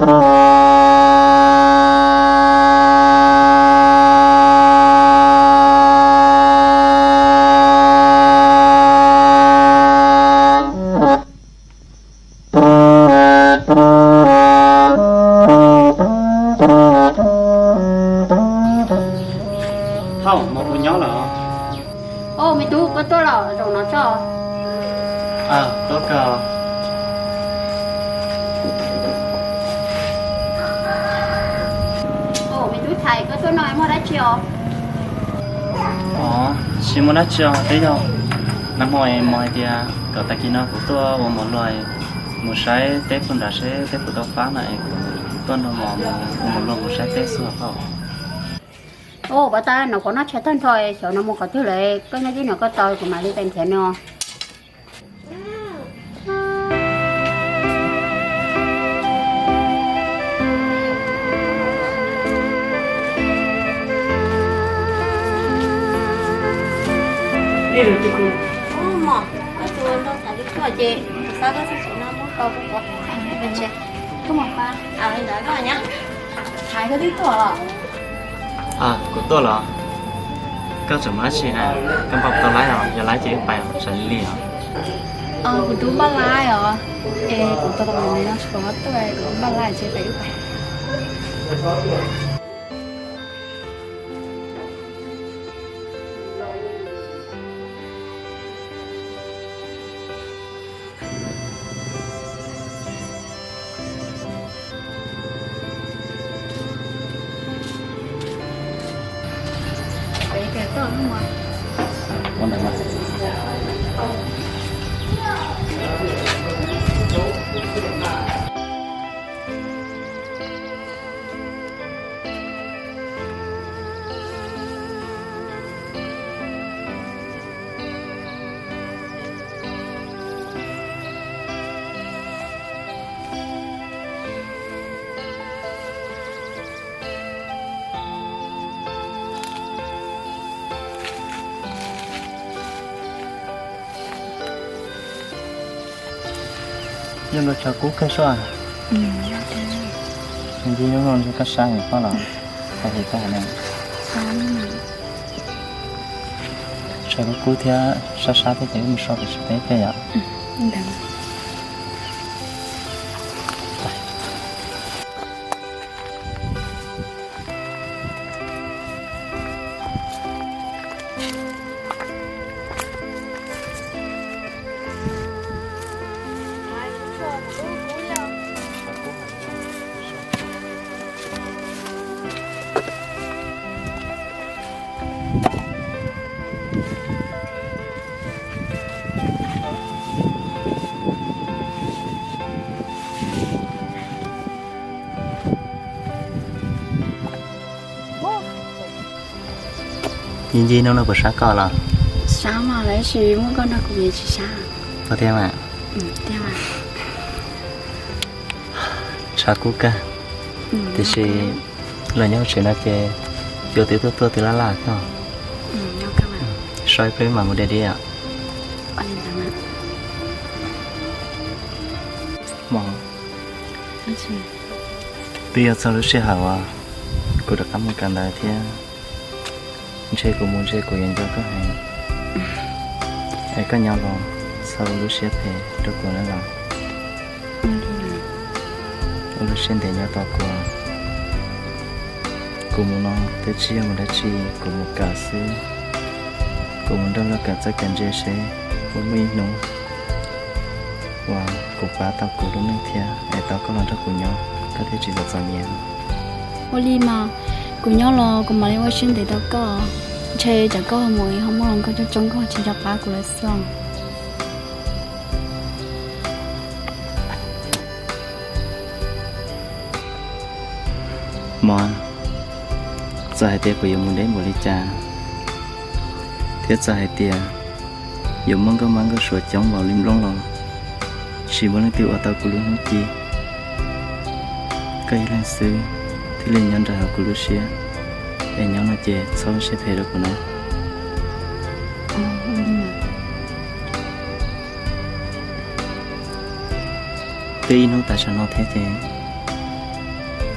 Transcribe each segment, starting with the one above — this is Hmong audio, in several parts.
Thauj, mas kuv nyob lawm. Au, me tub, koj tuaj los zaum no tso. Tuaj kawg. Au, me tub Thaiv, koj tuaj no muaj dab tsi os? Au, tsis muaj dab tsi os, twb yog nag hmo es Mos hais tias kom tag kis no kuv tuaj ua mos luag mus saib teb puag nrad seb teb puas tau fab no es kuv tuaj nrog Mos mus ua mos luag mus saib teb xwb os. Au, Pov Thaiv, no kuv noj tshais tag nrho, xyov nws mus qhov twg lawm, koj nyob tib nrho koj tos kuv mam li pais nrhiav nws. Mos, koj tus nraug Thaiv twb tuaj ces kuv xav koj xwb ces no muab koj kuv pov Thaiv. Koj mus pab. Li ntawd koj nyob. Thaiv, koj twb tuaj los? Kuv tuaj los? Koj tseem mus dab tsi na? Koj npaj tau laib os, yog laib ces wb pais os, tsam li os. Kuv twb npaj laib os. Es kuv tos tos no tsis pom koj tuaj, kuv npaj laib ces pais wb pais. Yog los tshav kub kawg soj. Ntshe hnub no ntshe koj sab heev pob los hais li koj hais no. Tshav kub kub thiab sab sab thiab ces wb mus so pem tsev teb peb yom. Yij Yij, hnub no puas sab koj los? Sab mas, tab sis muaj koj nrog kuv ces tsis sab. Koj thiab mas. Tiag mas. Tshav kub kawg. Tiam sis los nyob hauv tsev no ces cua twb tuaj tuaj twb laj laj thiab. So ib pliag mam mus diam diam. Mos, twb yog txog lub sij hawm uas kuv rov qab mus kawm ntawv thiab. Ntshe kuv mus ntshe kuv yuav nco koj heev. Es koj nyob los txhob ua lub siab phem rau kuv na los. Ua lub siab ntev nyob tos kuv. Kuv mus no twb tsis yog mus dab tsi, kuv mus kawm xwb. Kuv mus nrog luag kawm txawj kawm ntse seb puas muaj ib hnub uas kuv pab tau kuv lub neej thiab es tau koj los nrog kuv nyob, koj thiaj tsis txom txom nyem. Ua li mas, kuv nyob los kuv mam li ua siab ntev tos koj. Ntshe tsam koj mus ho muaj hluas nkauj coob coob koj tsis nco qab kuv lawm xwb. Mos, txawm hais tias kuv yuav mus deb npaum li cas, thiab txawm hais tias yuav muaj nkauj mab nkauj suav coob npaum li nplooj los tsis muaj leej twg ua tau kuv lub hnub ci. Koj ib leeg xwb thiaj li nyob nraim hauv kuv lub siab, es nyob no ces txhob siab phem rau kuv na. Twb ib hnub tas sam no thiab ces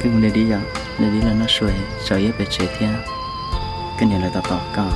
Mus de dib yom, de dib los noj su, tsam ib pem tsev thiab, koj niam lawv tos tos koj.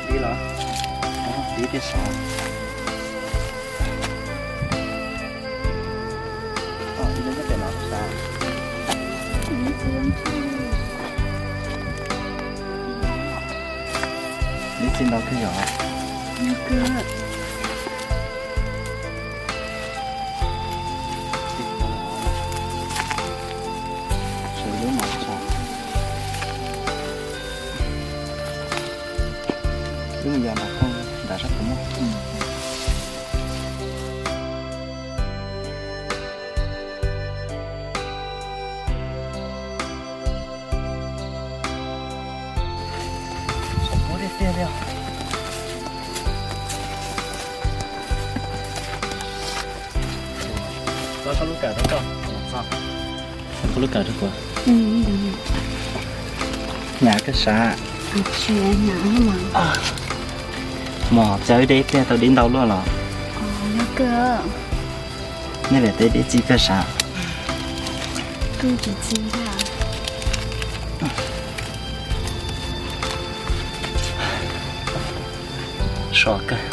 Dib los? Dib tiag sav. Dib txi ntau kawg yom. Sawv lub mos tshais. Wb mus yos nram koog nram sab puas muaj. Saum kub tiag tiag li os. Txo koj lub kawm rau koj. Txo koj lub kawm rau kuv. Nyam kawg sav. Mos txawv deb pliag tau dib ntau luaj los? Nej lawm tej dib txi kawg sav. So kawg.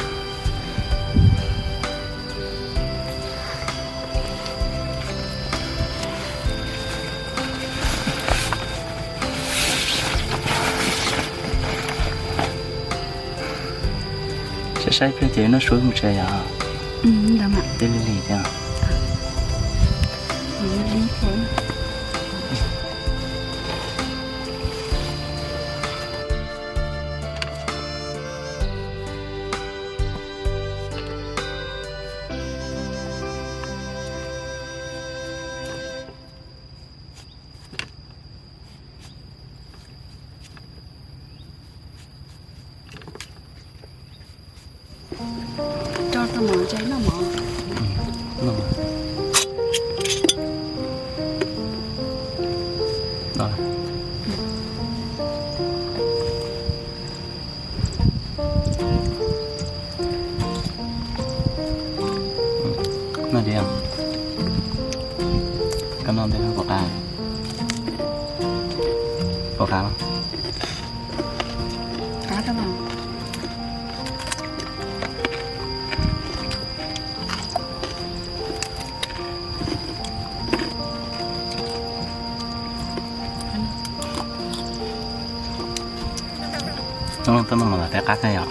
Saib saib pliag ces noj su mus tsev yom. Twb lig lig thiab. Tso tau mov tso noj mov. Noj dib, koj noj ntej puas qab? Puas qab? Tub no mas peb qab kawg yom.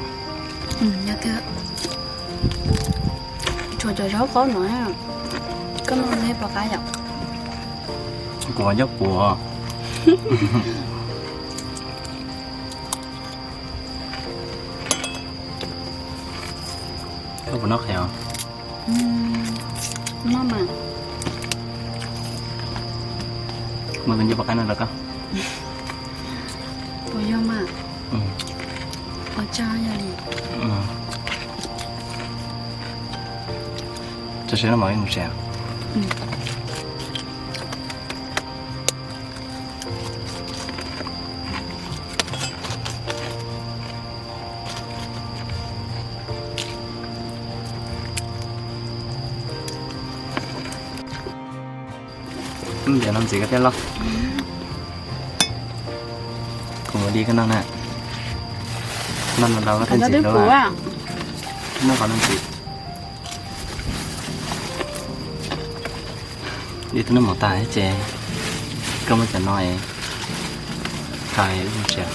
Tshuav cov zaub qaub no, koj noj neb puas qab yom? Kuv ua nyob puas. Koj puas noj qhiav? Noj mas. Muaj tus nyiam puas qab no rau koj? Puas yog mas? Ua tsaug yog li. Tso siab noj mov ib mus tsev. Ntiav no ntxiv koj thiaj loj. Kuv mus di koj noj na. Noj no rau koj thiaj ntxiv dua. Muaj qhov no ntxiv. Di tus noj mov tas ces koj muab cov no es thaij mus tsev.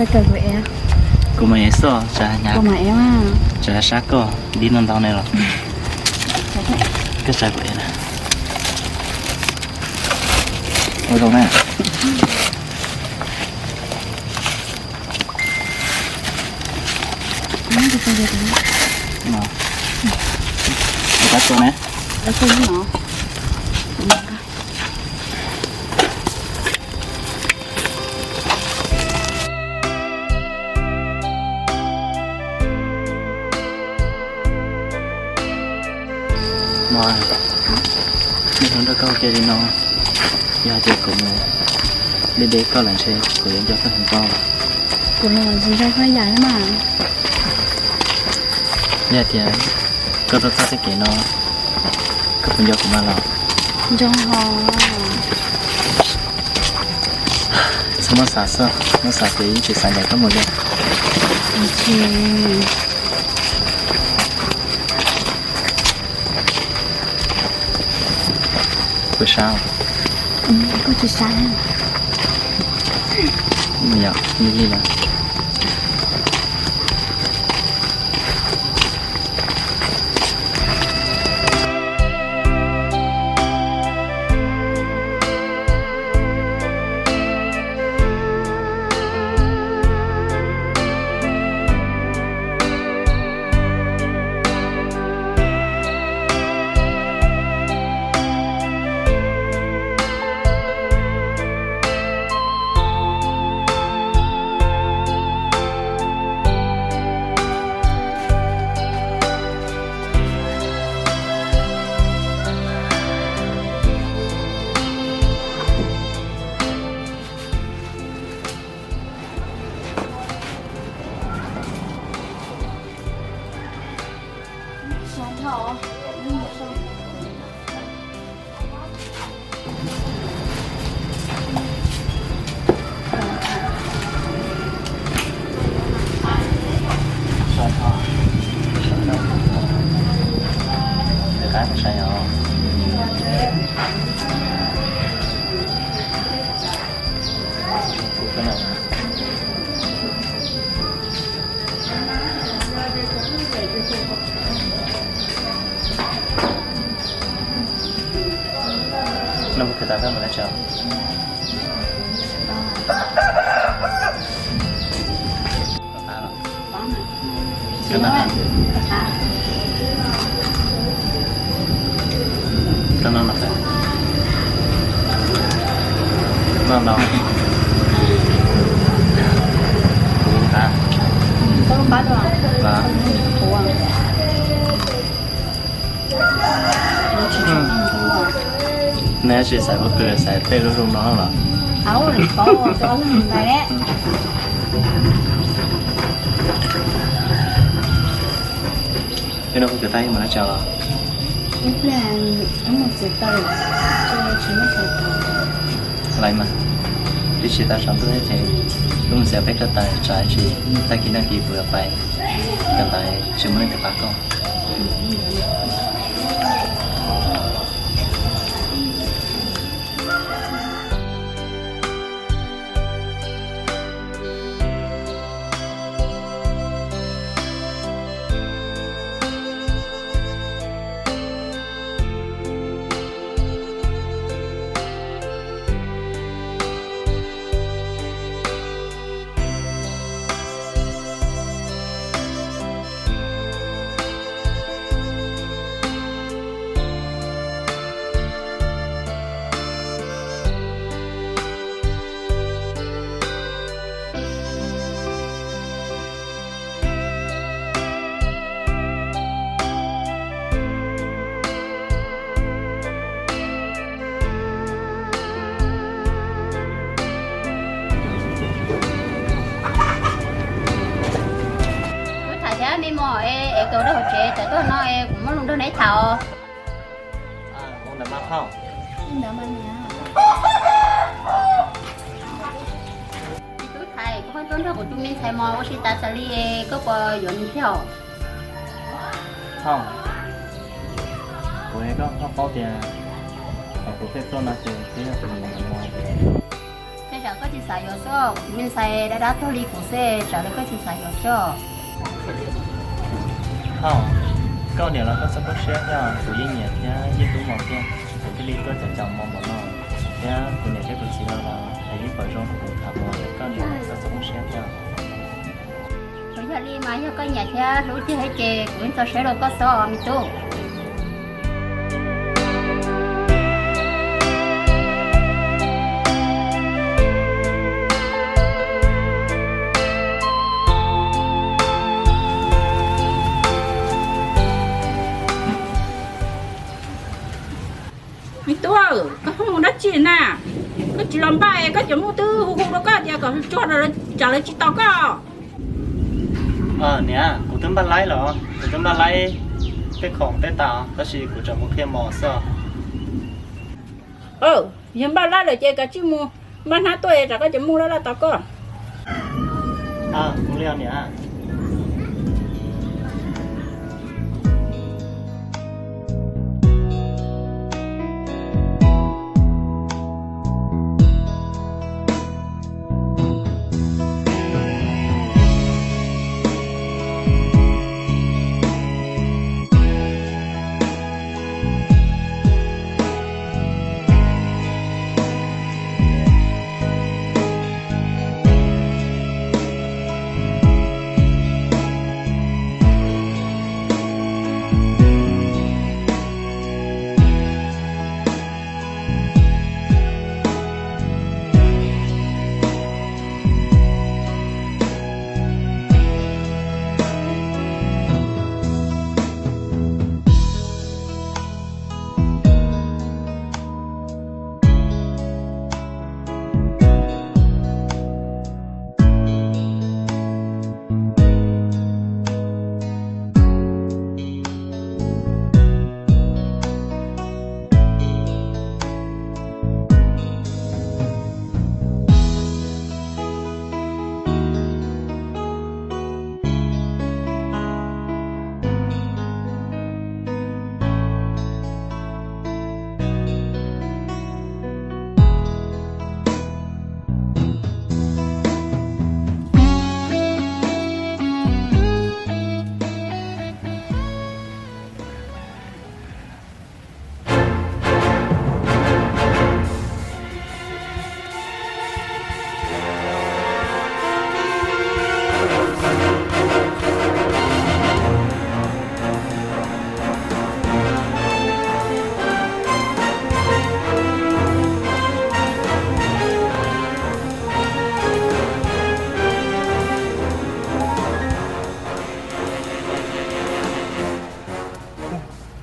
Kuv mas ev xwb, tsam sab koj dib ntau ntau ne los. Koj tsa kuv ev na. Ua zoo na. Ua kab tua na. Mos, nej hnub nrog koj ua ke li no, yog hais tias kuv mus deb deb koj lawm ntshe kuv yuav nco koj heev pob. Kuv los tsis nco koj yam mas. Yog hais tias koj tuaj txog tej kev no, koj puas nco kuv mas los? Nco hos. Txhob muab xav xwb, muab xav ces yeej tsis xav ncaim koj mus li. Puas sab? Kuj tsis sab. Yog li lawm. No mus khwv tas koj mus na tso. Koj noj no, noj no. Kuv qab. Neb tsis xaiv pob kws, xaiv tej lub zoo no los? Peb no pob kws tab ib mus na tso los? Laiv mas, twb tsis tau tsaus ntuj thiab ces wb mus txiav peb koj tas tsam tsis tag kis nag kis kuv yuav pais, koj tas tsis muaj neeg pab koj. Kuv tham thiab me mos es, es kaus rau hauv tsev, tsam tuaj no es kuv muaj lus nrog neb tham os. Tub thaiv, koj pheej tuaj nrog kuv tus me ntxhais mos ua si tas tas li, koj puas yuav nws thiab? Thaum kuv es koj, koj paub tias thaum kuv pheej tuaj no ces twb yog kuv mus mos. Tej zaum koj tsis xav yuav xwb, kuv tus me ntxhais dab dab tuag li kuv xwb, tsam li koj tsis xav yuav xwb. Ho, koj niam los koj txhob poob siab thiab, kuv yeej nyiam thiab yeej hlub Mos thiab, kuv thiaj li tuaj cov cov Mos npaum no, thiab kuv niam thiab kuv txiv los los yeej pom zoo rau kuv tham Mos, koj niam los koj txhob poob siab thiab. Tsuas yog li mas yog koj nyiam thiab hlub tiag ces kuv yeej tso siab rau koj xwb os me tub. Me tub, koj hu dab tsi na? Koj tsis los npaj, koj cov muj twb hu hu rau koj tias kom tsuag rau, tsam lawv tsis tos koj. Niam, kuv twb npaj laib los, kuv twb npaj laib tej khoom tej tas, tab sis kuv tseem mus qhia Mos xwb. Yog npaj laib lawm ces kav tsij mus npaj hnab tuaj, tsam koj cov muj laj laj tos koj. Ua li niam.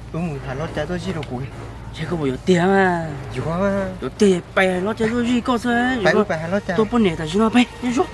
Wb mus hais Loj Cai tuaj zij rau kuv. Ces koj puas yuav tiag mas? Yuav, yuav tiag pais Loj Cai tuaj zij koj xwb. Tuaj poj niam tam sim no peb zuj.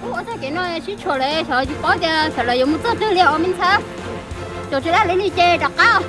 Ua txoj kev no sib tshuam lawm, xyov tsis paub tias xyov lawv yuav mus txog twg li os me ntxhais. Txawm tsis laj li li ces rov qab.